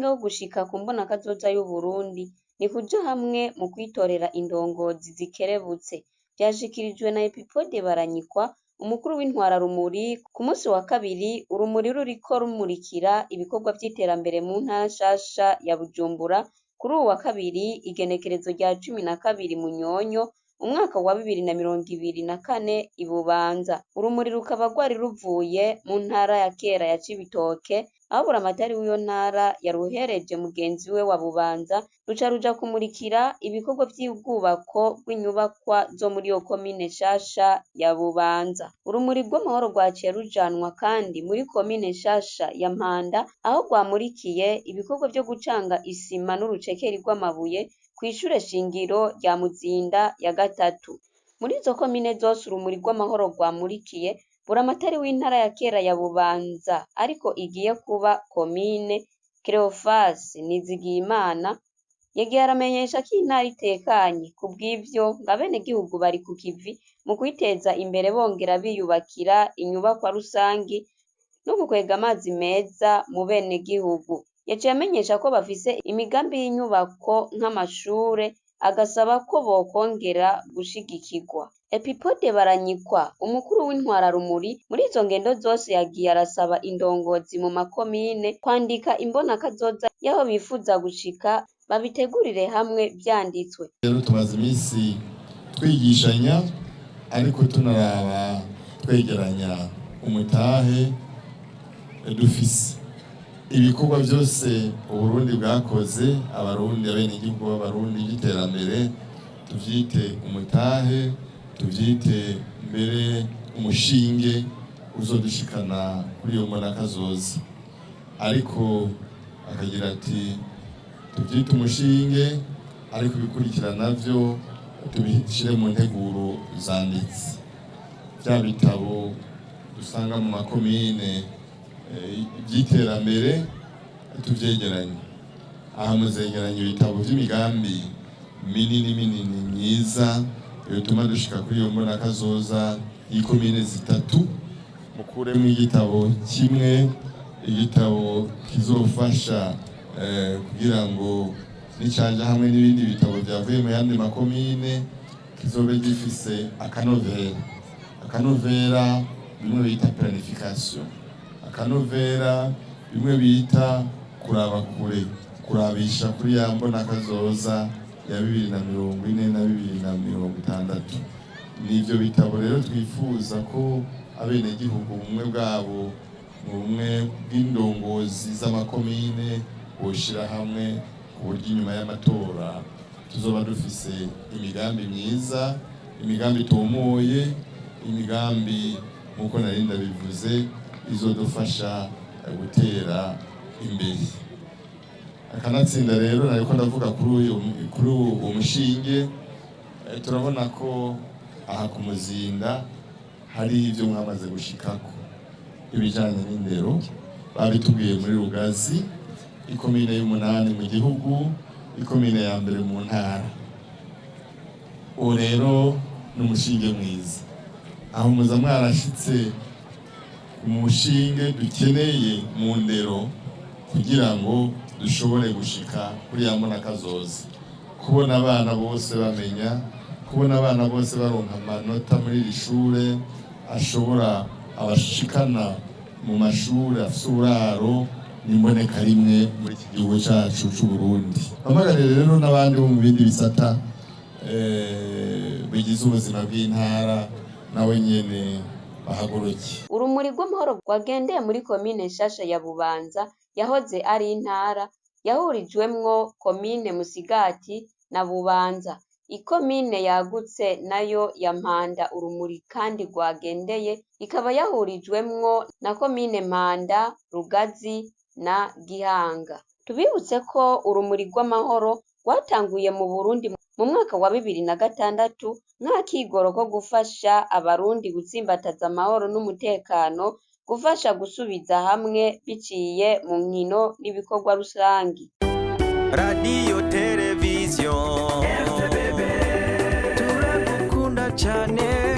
Umushinge wo gushika ku mbonakazoza y'Uburundi ni kuja hamwe mu kwitorera indongozi zikerebutse. Vyashikirijwe na Epipode Baranyikwa, umukuru w'intwararumuri, ku munsi wa kabiri urumuri ruriko rumurikira ibikorwa vy'iterambere mu ntara nshasha ya Bujumbura, kuri uwu wa kabiri igenekerezo rya 12 Munyonyo umwaka wa 2024 i Bubanza. Urumuri rukaba rwari ruvuye mu ntara ya kera ya Cibitoke, aho buramatari w'iyo ntara yaruhereje mugenzi we wa Bubanza, ruca ruja kumurikira ibikorwa vy'ubwubako bw'inyubakwa zo muri iyo komine nshasha ya Bubanza. Urumuri rw'amahoro rwaciye rujanwa kandi muri komine nshasha ya Mpanda, aho rwamurikiye ibikorwa vyo gucanga isima n'urucekeri rw'amabuye kw'ishure shingiro rya Muzinda ya gatatu. Muri izo komine zose urumuri rw'amahoro rwamurikiye, buramatari w'intara ya kera ya Bubanza ariko igiye kuba komine, Cleophas Nizigiyimana, yagiye aramenyesha ko intara itekanye, kubw'ivyo ngo abenegihugu bari ku kivi mu kwiteza imbere bongera biyubakira inyubakwa rusangi no gukwega amazi meza mu benegihugu. Yaciye amenyesha ko bafise imigambi y'inyubako nk'amashure, agasaba ko bokongera gushigikirwa. Epipode Baranyikwa, umukuru w'intwararumuri, muri izo ngendo zose yagiye arasaba indongozi mu makomine kwandika imbonakazoza y'aho bifuza gushika, babitegurire hamwe vyanditswe. Rero tumaze iminsi twigishanya ariko tunaraba twegeranya umutahe dufise ibikorwa byose Uburundi bwakoze, Abarundi, abenegihugu b'Abarundi by'iterambere, tuvyite umutahe, tuvyite mbere umushinge uzodushikana kuri iyo mbonakazoza. Ariko akagira ati tuvyite umushinge, ariko ibikurikira navyo tubishire mu nteguro zanditse, bya bitabo dusanga mu makomine by'iterambere tuvyegeranye. Aha muzegeranya ibitabo vy'imigambi minini minini myiza bituma dushika kuri iyo mbonakazoza y'ikomine zitatu, mukuremo igitabo kimwe, igitabo kizofasha kugira ngo nicanja hamwe n'ibindi bitabo vyavuye mu yandi makomine kizobe gifise akanovera. Akanovera bimwe bita planification, akanovera bimwe bita kuraba kure, kurabisha kuri ya mbonakazoza ya 2040 na 2060. Nivyo bitabo rero twifuza ko abenegihugu ubumwe bwabo, mu bumwe bw'indongozi z'amakomine, boshira hamwe ku buryo inyuma y'amatora tuzoba dufise imigambi myiza, imigambi itomoye, imigambi nk'uko nari ndabivuze izodufasha gutera imbere. Akanatsinda rero nariko ndavuga kuri uwo mushinge, turabona ko aha ku Muzinda hari ibyo mwamaze gushikako, ibijanye n'indero babitubwiye muri Rugazi, ikomine y'umunani mu gihugu, ikomine ya mbere mu ntara. Uwo rero ni umushinge mwiza, aho muza mwarashitse umushinge dukeneye mu ndero kugira ngo dushobore gushika kuri ya mbonakazoza, kubona abana bose bamenya, kubona abana bose baronka amanota muri iri shure ashobora abashikana mu mashuri afise uburaro n'imboneka rimwe muri iki gihugu cacu c'Uburundi. Mpamagarire rero n'abandi bo mu bindi bisata bigize ubuzima bw'intara nawe nyene bahaguruke. Urumuri rw'amahoro rwagendeye muri komine nshasha ya Bubanza yahoze ari intara, yahurijwemwo komine Musigati na Bubanza. Ikomine yagutse nayo ya Mpanda urumuri kandi rwagendeye ikaba yahurijwemwo na komine Mpanda, Rugazi na Gihanga. Tubibutse ko urumuri rw'amahoro rwatanguye mu Burundi mu mwaka wa 2006 nk'akigoro ko gufasha Abarundi gutsimbataza amahoro n'umutekano, gufasha gusubiza hamwe biciye mu nkino n'ibikorwa rusangi. Radiyo, televiziyo, turagukunda cyane.